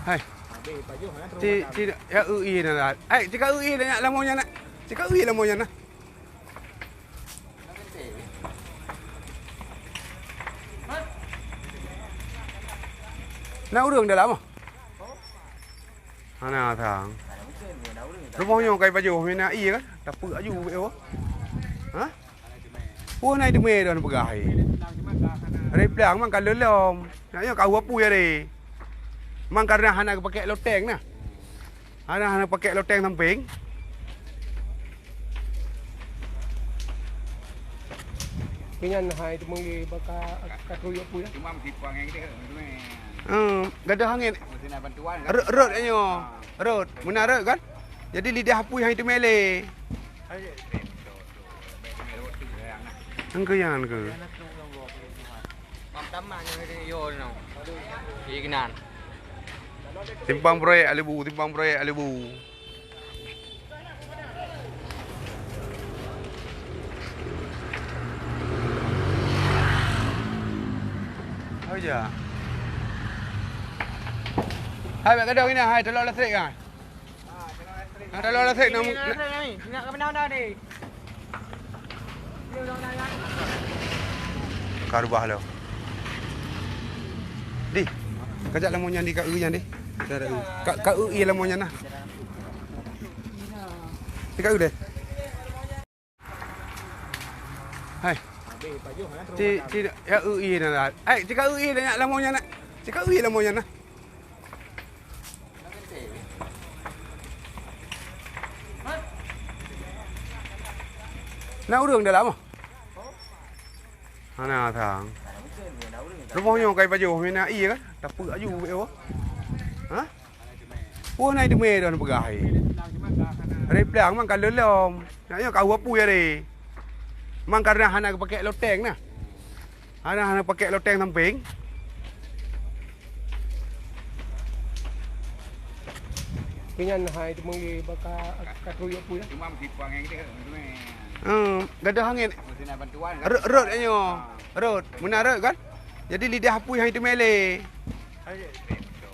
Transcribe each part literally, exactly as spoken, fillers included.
Hai. Ci, ci, ya, eu ie na lah. Hai, ci ka eu ie na, nyak lamong nyan na. Ci ka eu ie lamong nyan na. Na ureueng dalam ah? Hana sang. Rumoh nyoe kai pajoh, mina ie kan? Tapeuk aju bèk oh. Ha? Wah, na iteumé don peugah hai. Replang man ka lom. Nyak nyoe ka apui hari. Man karena hana geupakèk loteng na. Hana, hana pakèk loteng sampéng. Keu nyan hai teumé baka ka trok apui dah. Cuma meusipa ngon dia, teumé. Hmm, gadoh angén. Mesti na bantuan kan? Rot, rot nyoe. Ah. Rot, meunan rot kan? Jadi lidah apui hai teumé lé. Hai, eh, tu, tu. Baik, teumé rot tu, sayang, nah. Angke nyan ke? Mam tamah nyoe, yo, no. Di keunan. Simpang Proyek Alebu, Simpang Proyek Alebu. Hai ja. Hai, bèk gadong ina, hai, tolong listrik kan. Nah, tolong listrik, nak, nak. Nak ke mana dah ni? Ka rubah lo. Di, kajak lamong nyan di, ka eu nyan di. Ka, ka eu ie lamong nyan nah. Di ka eu deh. Hai. Ci, ci, ya eu ie na lah. Hai, ci ka eu ie na, nyak lamong nyan na. Ci ka eu ie lamong nyan na. Na ureueng dalam ah? Hana sang. Rumoh nyoe kai pajoh, mina ie kan? Tapeuk aju bèk oh. Ha? Wah, na iteumé don peugah hai. Replang man ka lom. Nyak nyoe ka apui hari. Man karena hana geupakèk loteng na. Hana, hana pakèk loteng sampéng. Keu nyan hai teumé baka ka trok apui dah. Cuma meusipa ngon dia, teumé. Hmm, gadoh angén. Mesti na bantuan kan? Rot, rot nyoe. Ah. Rot, meunan rot kan? Jadi lidah apui hai teumé lé. Hai, eh, tu, tu.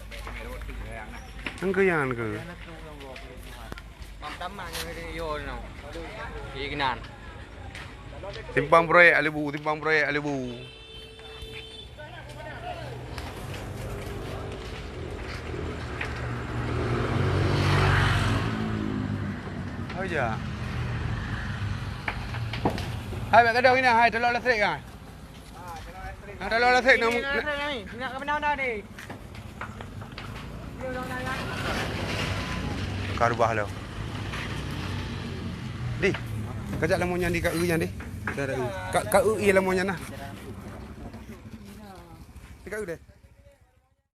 Baik, teumé rot tu, sayang, nah. Angke nyan ke? Mam tamah nyoe, yo, no. Di keunan. Simpang Proyek Alebu, Simpang Proyek Alebu. Hai ja. Hai, bèk gadong ina, hai, tolong listrik kan. Nah, tolong listrik, nak, nak. Nak ke mana dah ni? Ka rubah lo. Di, kajak lamong nyan di, ka eu nyan di. Ka, ka eu ie lamong nyan nah. Di ka eu deh.